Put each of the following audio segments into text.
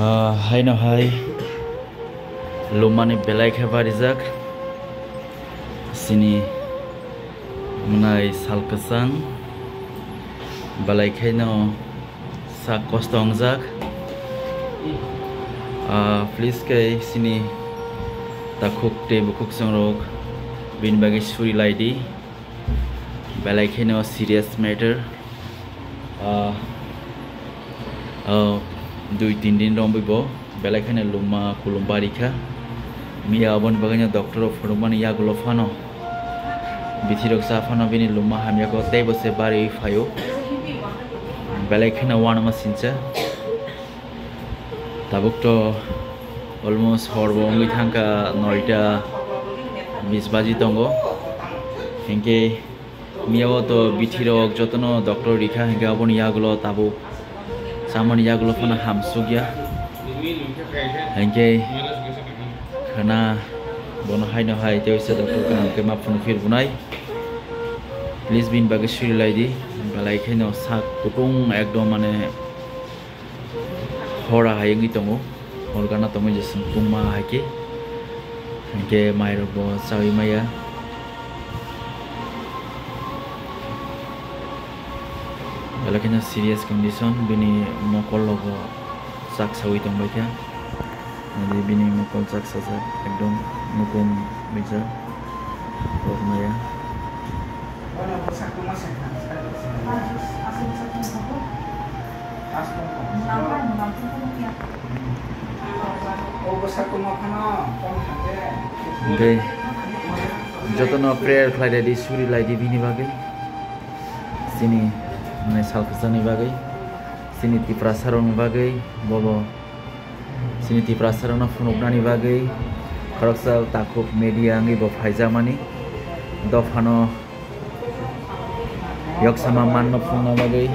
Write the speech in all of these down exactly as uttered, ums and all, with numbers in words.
Ah, haino hai lumani belai khe barijak. Sini mwnai sal kwchang belai khaino sak kosto wngjak. Ah, please khe sini takhuk tei bukhuk chwngrok bini bagwi suri lai di. Belai kheno serious matter. Ah, ah, dui tin din romwi bo belai kheno luma kulum bari kha. Miya aboni bagwino doctor rok phunukmani yagulo phano bithi rok cha phano bini luma hamya kho tei bo se bari phaio. Belai kheno uanama sincha. Tabuk to almost hor bo wngwi thangkha noita bis baji tongo. Hinkhe miyao to bithi rok jotono doctor rikha, hinkhe aboni yagulo tabuk chamani yagulo phano hamsukya. Hinkhe khana bono haino hai tei waisa doctor kaham khe ma phunukphir bunai. Please bini bagwi suri lai di. Belai kheno sak kutung ekdom mane hora hai wngwi tongo, hor gana tongwi jeswng tungma hai khe, hinkhe mairok bo chawi maya. Belai kheno serious condition, bini mokol rogo chak sawi tongbai kha. Nadi bini mokol chak sajak, ekdom nukhung bijak, rok maya. Hingke jotono prayer khlai redi, suri lai di bini bagwi. Chini, mane, sal kwchangni bagwi, chini Tiprasa rokni bagwi, bobo chini Tiprasa rokno phunuknani bagwi khoroksa takhuk media wngwi bo phaijakmani. Dophano yoksama manma phunukna bagwi,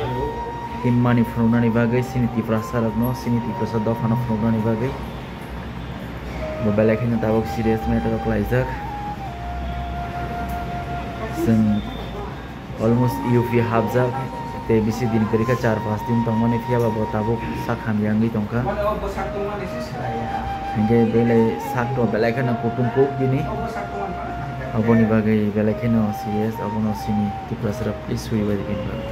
himmani phunuknani bagwi, chini Tiprasa rokno, chini Tiprasa dophano phunuknani bagwi bo belai kheno tabuk serious matter o klaijak. Chwng almost U P hapjak, tei bisi din kwrwi kha, char pas din tongmani, phiya ba bo tabuk sak hamya wngwi tongkha. Hinkhe belai sak to belai kheno kutung kuk bini. Aboni bagwi belai kheno serious, abono chini Tiprasa rok please suri bai di bini bagwi.